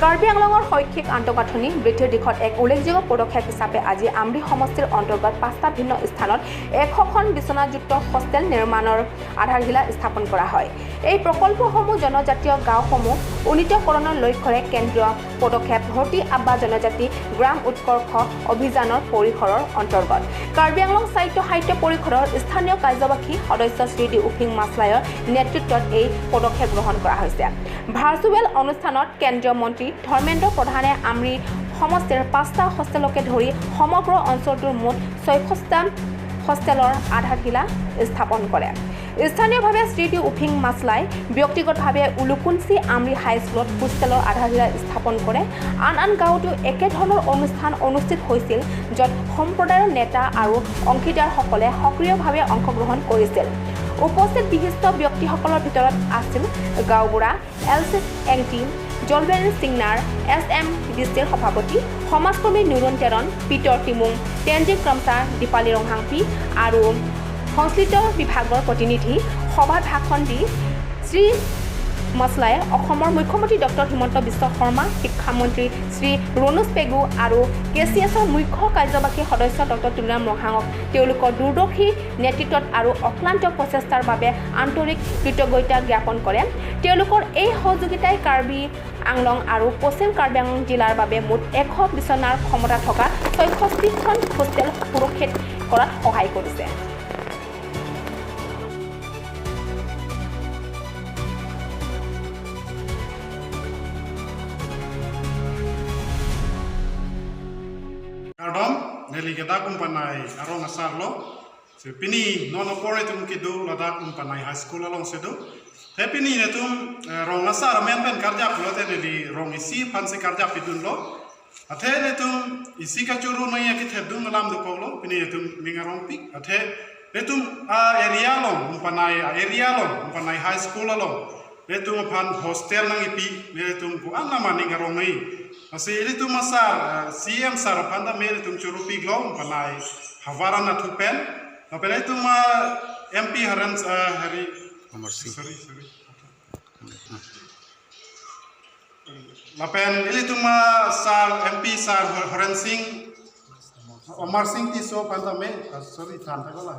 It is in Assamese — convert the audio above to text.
কাৰ্বি আংলঙৰ শৈক্ষিক আন্তঃগাঁথনি বৃদ্ধিৰ দিশত এক উল্লেখযোগ্য পদক্ষেপ হিচাপে আজি আমৰি সমষ্টিৰ অন্তৰ্গত পাঁচটা ভিন্ন স্থানত 100খন বিচনাযুক্ত হোষ্টেল নিৰ্মাণৰ আধাৰশিলা স্থাপন কৰা হয়। এই প্ৰকল্পসমূহ জনজাতীয় গাঁওসমূহ উন্নীতকৰণৰ লক্ষ্যৰে কেন্দ্ৰীয় পদক্ষেপ ধৰতী আবা জনজাতি গ্ৰাম উৎকৰ্ষ অভিযানৰ পৰিসৰৰ অন্তৰ্গত। কাৰ্বি আংলং সাহিত্য সাহিত্য পৰিষদৰ স্থানীয় কাৰ্যবাহী সদস্য শ্ৰী ডি উফিং মাছলাইৰ নেতৃত্বত এই পদক্ষেপ গ্ৰহণ কৰা হৈছে। ভাৰ্চুৱেল অনুষ্ঠানত কেন্দ্ৰীয় মন্ত্ৰী ধৰ্মেন্দ্ৰ প্ৰধানে আমৰি সমষ্টিৰ পাঁচটা হোষ্টেলকে ধৰি সমগ্ৰ অঞ্চলটোৰ মুঠ 66টা হোষ্টেলৰ আধাৰশিলা স্থাপন কৰে। স্থানীয়ভাৱে শ্ৰী ডি উফিং মাছলাই ব্যক্তিগতভাৱে উলুকুঞ্চি আমৰি হাইস্কুলত হোষ্টেলৰ আধাৰশিলা স্থাপন কৰে। আন আন গাঁৱতো একেধৰণৰ অনুষ্ঠান অনুষ্ঠিত হৈছিল, য'ত সম্প্ৰদায়ৰ নেতা আৰু অংশীদাৰসকলে সক্ৰিয়ভাৱে অংশগ্ৰহণ কৰিছিল। উপস্থিত বিশিষ্ট ব্যক্তিসকলৰ ভিতৰত আছিল গাঁওবুঢ়া L C Engti, Jalben Singnar, S M D চিৰ সভাপতি, সমাজকৰ্মী নুৰুণ টেৰণ, পিটৰ টিমুং, টেনজিং ক্ৰমচা, দীপালী ৰংহাংপি আৰু সংশ্লিষ্ট বিভাগৰ প্ৰতিনিধি। সভাত ভাষণ দি শ্ৰী মছলাই অসমৰ মুখ্যমন্ত্ৰী ডক্টৰ হিমন্ত বিশ্ব শৰ্মা, শিক্ষামন্ত্ৰী শ্ৰী ৰণোজ পেগু আৰু কে চি এছৰ মুখ্য কাৰ্যবাহী সদস্য ডক্টৰ তুলিৰাম ৰংহাঙক তেওঁলোকৰ দূৰদৰ্শী নেতৃত্বত আৰু অক্লান্ত প্ৰচেষ্টাৰ বাবে আন্তৰিক কৃতজ্ঞতা জ্ঞাপন কৰে। তেওঁলোকৰ এই সহযোগিতাই কাৰ্বি আংলং আৰু পশ্চিম কাৰ্বি আংলং জিলাৰ বাবে মুঠ 100 বিচনাৰ ক্ষমতা থকা 66খন হোষ্টেল সুৰক্ষিত কৰাত সহায় কৰিছে। Kardom neli keda kumpanai arong asar lo se pini nono pore tum kidu ladak kumpanai high school along sedu te pini ne tum rong asar men pen karja lo te neli rong isi phan se karja pidun lo athe ne tum isi ka churu no ya ki thedum lam du lo pini ne tum minga rong pik athe ne tum a area long kumpanai area long kumpanai high school along ne tum phan hostel nang ipi ne tum ku anna maning rong nei Asi ili tu masar CM sar panda mere tum churu piglo panai havarana thupen apele tu ma MP haran hari Amar Singh. Sorry, sorry, lapen ili tu ma sar MP sar Haran Singh Omar Singh ti so panda me, sorry, than ta kola.